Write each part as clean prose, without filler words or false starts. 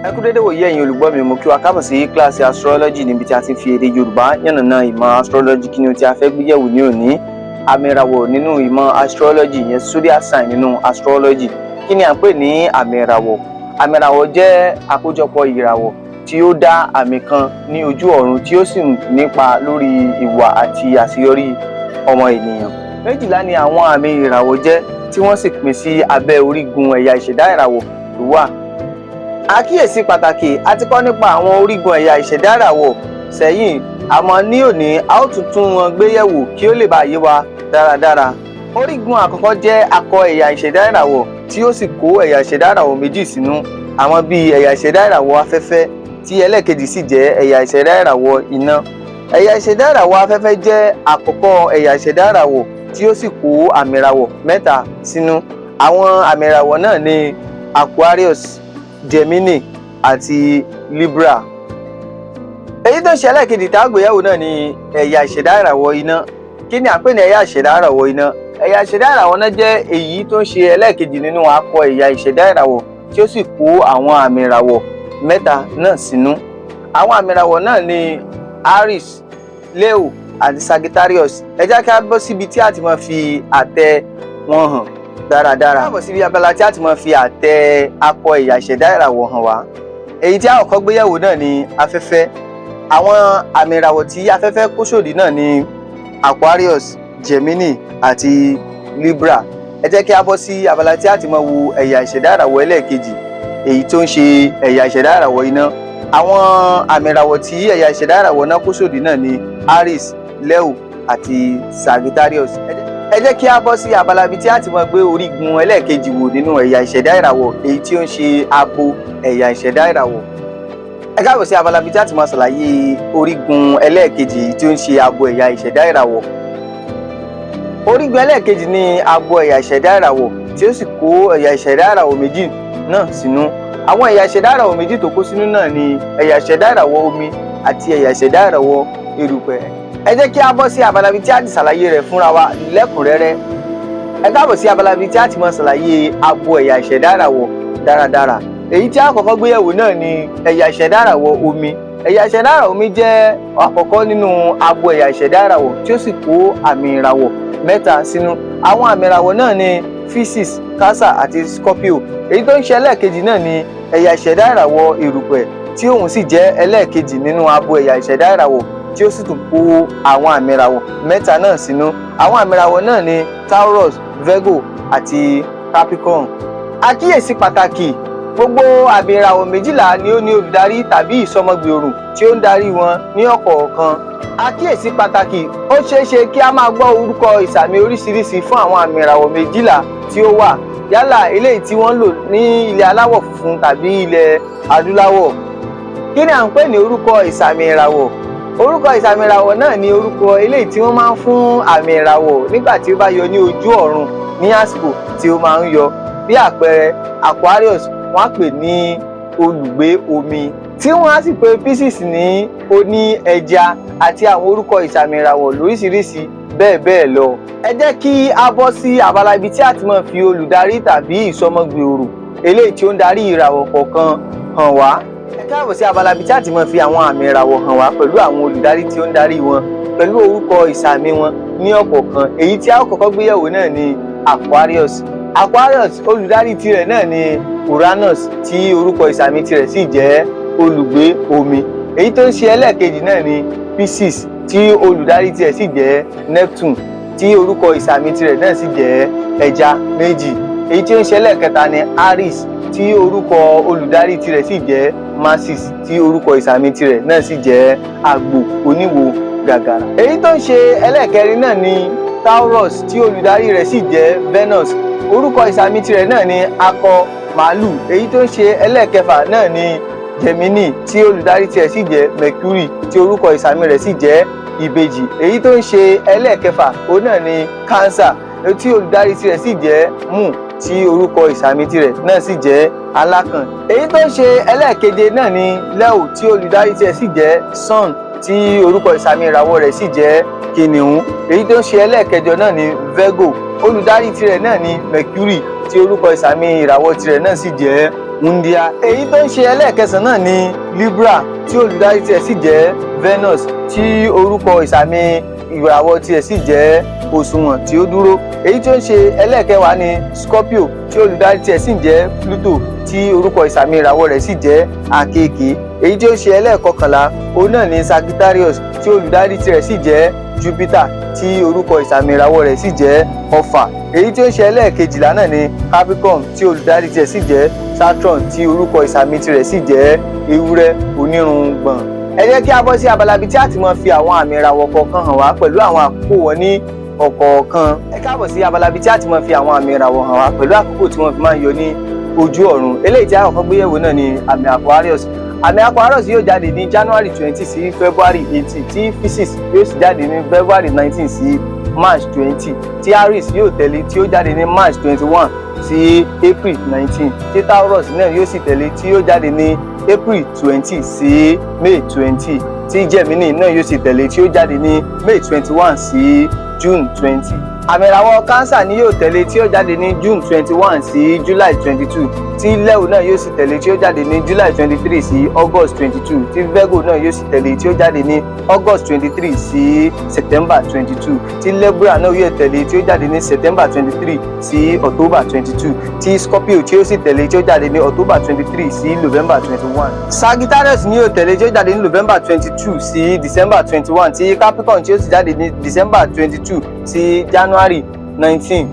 Ẹ kú dédé wòye, ẹ̀yin olùgbọ́ mi. Mo kí wa káàbọ̀ sí kíláàsì astrology, níbi tí a ti ń fi èdè Yorùbá yànnàná ìmọ̀ astrology. Kí ni ohun tí a fẹ́ gbé yẹ̀wò ní òní? Àmì ìràwọ̀ nínú ìmọ̀ astrology, yẹn zodiac sign nínú astrology. Kí ni à ń pè ní àmì ìràwọ̀? Àmì ìràwọ̀ jẹ́ àkójọpọ̀ ìràwọ̀ tí ó dá àmì kan ní ojú ọ̀run, tí ó sì nípa lórí ìwà àti àṣeyọrí ọmọ ènìyàn. 12 ni àwọn àmì ìràwọ̀ jẹ́, tí wọ́n sì pín sí abẹ́ orígun ẹ̀yà ìṣẹ̀dá ìràwọ̀ tó wà. Àkíyèsí pàtàkì: a ti kọ́ nípa àwọn orígun ẹ̀yà ìṣẹ̀dá ìràwọ̀ sẹ́yìn, àmọ́ ní òní, a ó tún tún wọn gbé yẹ̀wò kí ó lè bá yé wa dáradára. Orígun àkọ́kọ́ jẹ́ akọ ẹ̀yà ìṣẹ̀dá ìràwọ̀, tí ó sì kó ẹ̀yà ìṣẹ̀dá ìràwọ̀ méjì sínú, àwọn bíi ẹ̀yà ìṣẹ̀dá ìràwọ̀ afẹ́fẹ́, tí ẹlẹ́ẹ̀kejì sì jẹ́ ẹ̀yà ìṣẹ̀dá ìràwọ̀ iná. Ẹ̀yà ìṣẹ̀dá ìràwọ̀ afẹ́fẹ́ jẹ́ àkọ́kọ́ ẹ̀yà ìṣẹ̀dá ìràwọ̀, tí ó sì kó àmì ìràwọ̀ mẹ́ta sínú. Àwọn àmì ìràwọ̀ náà ni Aquarius, Gemini àti Libra. Èyí tó ṣe ẹlẹ́ẹ̀kejì tá a gbéyẹ̀wò náà ni ẹ̀yà ìṣẹ̀dá ìràwọ̀ iná. Kí ni à ń pè ní ẹ̀yà ìṣẹ̀dá ìràwọ̀ iná? Ẹ̀yà ìṣẹ̀dá ìràwọ̀ náà jẹ́ èyí tó ń ṣe ẹlẹ́ẹ̀kejì nínú akọ ẹ̀yà ìṣẹ̀dá ìràwọ̀, tí ó sì kó àwọn àmì ìràwọ̀ mẹ́ta náà sínú. Àwọn àmì ìràwọ̀ náà ni Aries, Leo àti Sagittarius. Ẹ jẹ́ ká bọ́ síbi tí a ti máa fi àtẹ wọn hàn dáradára. Káàbọ̀ síbi abala tí a ti máa fi àtẹ akọ ẹ̀yà ìṣẹ̀dá ìràwọ̀ hàn wá. Èyí tí a kọ́kọ́ gbéyẹ̀wò náà ni afẹ́fẹ́. Àwọn àmì ìràwọ̀ tí afẹ́fẹ́ kó sòdí náà ni Aquarius, Gemini àti Libra. Ẹ jẹ́ kí a bọ́ sí abala tí a ti máa wo ẹ̀yà ìṣẹ̀dá ìràwọ̀ ẹlẹ́ẹ̀kejì, èyí tó ń ṣe ẹ̀yà ìṣẹ̀dá ìràwọ̀ iná. Àwọn àmì ìràwọ̀ tí ẹ̀yà ìṣẹ̀dá ìràwọ̀ náà kó sòdí náà ni Aries, Leo àti Sagittarius. Ẹ jẹ́ kí a bọ́ sí abala ibi tí a ti máa gbé orígun ẹlẹ́ẹ̀kejì wò nínú ẹ̀yà ìṣẹ̀dá ìràwọ̀, èyí tí ó ń ṣe abo ẹ̀yà ìṣẹ̀dá ìràwọ̀. Ẹ káàbọ̀ sí abala ibi tí a ti máa ṣàlàyé orígun ẹlẹ́ẹ̀kejì, èyí tí ó ń ṣe abo ẹ̀yà ìṣẹ̀dá ìràwọ̀. Orígun ẹlẹ́ẹ̀kejì ni abo ẹ̀yà ìṣẹ̀dá ìràwọ̀, tí ó sì kó ẹ̀yà ìṣẹ̀dá ìràwọ̀ méjì náà sínú. Àwọn ẹ̀yà ìṣẹ̀dá ìràwọ̀ méjì tó kó sínú náà ni ẹ̀yà ìṣẹ̀dá ìràwọ̀ omi àti ẹ̀yà ìṣẹ̀dá ìràwọ̀ erùpẹ̀. Ẹ jẹ́ kí a bọ́ sí abala ibi tí a ti ṣàlàyé rẹ̀ fúnra wa lẹ́kùnrẹ́rẹ́. Ẹ káàbọ̀ sí abala ibi tí a ti máa ṣàlàyé abo ẹ̀yà ìṣẹ̀dá ìràwọ̀ dáradára. Èyí tí a kọ́kọ́ gbé yẹ̀wò náà ni ẹ̀yà ìṣẹ̀dá ìràwọ̀ omi. Ẹ̀yà ìṣẹ̀dá ìràwọ̀ omi jẹ́ àkọ́kọ́ nínú abo ẹ̀yà ìṣẹ̀dá ìràwọ̀, tí ó sì kó àmì ìràwọ̀ mẹ́ta sínú. Àwọn àmì ìràwọ̀ náà ni Pisces, Cancer àti Scorpio. Èyí tó ń ṣe ẹlẹ́ẹ̀kejì náà ni ẹ̀yà ìṣẹ̀dá ìràwọ̀ erùpẹ̀, tí òun sì jẹ́ ẹlẹ́ẹ̀kejì nínú abo ẹ̀yà ìṣẹ̀dá ìràwọ̀, tí ó sì tún kó àwọn àmì ìràwọ̀ mẹ́ta náà sínú. Àwọn àmì ìràwọ̀ náà ni Taurus, Virgo àti Capricorn. Àkíyèsí pàtàkì: gbogbo àmì ìràwọ̀ 12 ni ó ní olùdarí tàbí ìsọmọgbèòrùn tí ó ń darí wọn ní ọ̀kọ̀ọ̀kan. Àkíyèsí pàtàkì: ó ṣeé ṣe kí a máa gbọ́ orúkọ ìsàmì oríṣiríṣi fún àwọn àmì ìràwọ̀ 12 tí ó wà, yálà eléyìí tí wọ́n ń lò ní ilẹ̀ aláwọ̀ funfun tàbí ilẹ̀ adúláwọ̀. Kí ni à ń pè ní orúkọ ìsàmì ìràwọ̀? Orúkọ ìsàmì ìràwọ̀ náà ni orúkọ eléyìí tí wọ́n máa ń fún àmì ìràwọ̀ nígbà tí ó bá yọ ní ojú ọ̀run, ní àsìkò tí ó máa ń yọ. Bí àpẹẹrẹ, Aquarius, wọ́n á pè ní olùgbé omi, tí wọ́n á sì pe Pisces ní oní ẹja, àti àwọn orúkọ ìsàmì ìràwọ̀ lóríṣiríṣi bẹ́ẹ̀ bẹ́ẹ̀ lọ. Ẹ jẹ́ kí a bọ́ sí abala ibi tí a ti máa fi olùdarí tàbí ìsọmọgbèòrò eléyìí tí ó ń darí ìràwọ̀ kọ̀ọ̀kan hàn wá. Ẹ káàbọ̀ sí abala ibi tí a ti máa fi àwọn àmì ìràwọ̀ hàn wá pẹ̀lú àwọn olùdarí tí ó ń darí wọn, pẹ̀lú orúkọ ìsàmì wọn ní ọ̀kọ̀ọ̀kan. Èyí tí a ó kọ́kọ́ gbé yẹ̀wò náà ni Aquarius. Aquarius, olùdarí tirẹ̀ náà ni Uranus, tí orúkọ ìsàmì tirẹ̀ sì jẹ́ olùgbé omi. Èyí tó ń ṣe ẹlẹ́ẹ̀kejì náà ni Pisces, tí olùdarí tirẹ̀ sì jẹ́ Neptune, tí orúkọ ìsàmì tirẹ̀ náà sì jẹ́ ẹja méjì. Èyí tí ó ń ṣe ẹlẹ́ẹ̀kẹta ni Aries, tí orúkọ olùdarí tirẹ̀ sì jẹ́ Mars, tí orúkọ ìsàmì tirẹ̀ náà sì jẹ́ àgbò oníwo gàgàrà. Èyí tó ń ṣe ẹlẹ́ẹ̀kẹrin náà ni Taurus, tí olùdarí rẹ̀ sì jẹ́ Venus. Orúkọ ìsàmì tirẹ̀ náà ni akọ màálù. Èyí tó ń ṣe ẹlẹ́ẹ̀kẹfà náà ni Gemini, tí olùdarí tirẹ̀ sì jẹ́ Mercury, tí orúkọ ìsàmì rẹ̀ sì jẹ́ ìbejì. Èyí tó ń ṣe ẹlẹ́ẹ̀kẹfà, òun náà ni Cancer, tí olùdarí tirẹ̀ sì jẹ́ Moon, tí orúkọ ìsàmì tirẹ̀ náà sì jẹ́ alákàn. Èyí tó ń ṣe ẹlẹ́ẹ̀keje náà ni Leo, tí olùdarí tirẹ̀ sì jẹ́ Sun, tí orúkọ ìsàmì ìràwọ̀ rẹ̀ sì jẹ́ kìnìún. Èyí tó ń ṣe ẹlẹ́ẹ̀kẹjọ náà ni Virgo. Olùdarí tirẹ̀ náà ni Mercury, tí orúkọ ìsàmì ìràwọ̀ tirẹ̀ náà sì jẹ́ Wúndíá. Èyí tó ń ṣe ẹlẹ́ẹ̀kẹsàn náà ni Libra, tí olùdarí tiẹ̀ sì jẹ́ Venus, tí orúkọ ìsàmì ìràwọ̀ tiẹ̀ sì jẹ́ òṣùwọ̀n tí ó dúró. Èyí tó ń ṣe ẹlẹ́ẹ̀kẹwàá ni Scorpio, tí olùdarí tiẹ̀ sì jẹ́ Pluto, tí orúkọ ìsàmì ìràwọ̀ rẹ̀ sì jẹ́ àkekèé. Èyí tí ó ṣe ẹlẹ́ẹ̀kọkànlá, òun náà ni Sagittarius, tí olùdarí tirẹ̀ sì jẹ́ Jupiter, tí orúkọ ìsàmì ìràwọ̀ rẹ̀ sì jẹ́ Ọfà. Èyí tí ó ṣe ẹlẹ́ẹ̀kejìlá náà ni Capricorn, tí olùdarí tirẹ̀ sì jẹ́ Saturn, tí orúkọ ìsàmì tirẹ̀ sì jẹ́ ewúrẹ́ onírùngbọ̀n. Ẹ jẹ́ kí a bọ́ sí abala ibi tí a ti máa fi àwọn àmì ìràwọ̀ kọ̀ọ̀kan hàn wá pẹ̀lú àwọn àkókò wọn ní ọ̀kọ̀ọ̀kan. Ẹ káàbọ̀ sí abala ibi tí a ti máa fi àwọn àmì ìràwọ̀ hàn wá pẹ̀lú àkókò tí wọ́n fi máa ń yọ ní ojú ọ̀run. Eléyìí tí a kọ́kọ́ gbé yẹ̀wò náà ni àmì Aquarius. Àmì Aquarius yóò jáde ní January 20 sí February 18, tí Pisces yóò sì jáde ní February 19 sí March 20, tí Aries yóò tẹ̀lé, tí ó jáde ní March 21 sí April 19, tí Taurus náà yóò sì tẹ̀lé, tí yóò jáde ní April 20 sí May 20, tí Gemini náà yóò sì tẹ̀lé, tí ó jáde ní May 21 sí June 20. Àmì ìràwọ̀ Cancer ni yóò tẹ̀lé, tí ó jáde ní June 21 sí July 22, tí Leo náà yóò sì tẹ̀lé, tí ó jáde ní July 23 sí August 22, tí Virgo náà yóò sì tẹ̀lé, tí ó jáde ní August 23 sí September 22, tí Libra náà yóò tẹ̀lé, tí ó jáde ní September 23 sí October 22, tí Scorpio tí ó sì tẹ̀lé, tí ó jáde ní October 23 sí November 21. Sagittarius ni yóò tẹ̀lé, tí ó jáde ní November 22 sí December 21, tí Capricorn tí ó sì jáde ní December 22 sí January 19.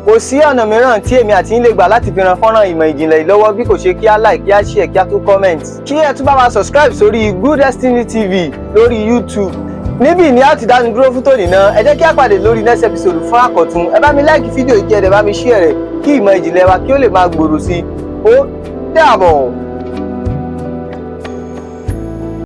Kò sí ọ̀nà mìíràn tí èmi àti yín lè gbà láti fi ran fọ́nrán ìmọ̀ ìjìnlẹ̀ yìí lọ́wọ́ bí kò ṣe kí á like, kí á share, kí á tún comment, kí ẹ tún bá wa subscribe sórí Good Destiny TV lórí YouTube. Níbí ni a ti dánu dúró fún tòní náà. Ẹ jẹ́ kí a pàdé lórí next episode fún àkọ́tún. Ẹ bá mi like fídíò yìí, kí ẹ dẹ̀ bá mi share rẹ̀, kí ìmọ̀ ìjìnlẹ̀ wa kí ó lè máa gbòòrò sí i. Ó dàbọ̀.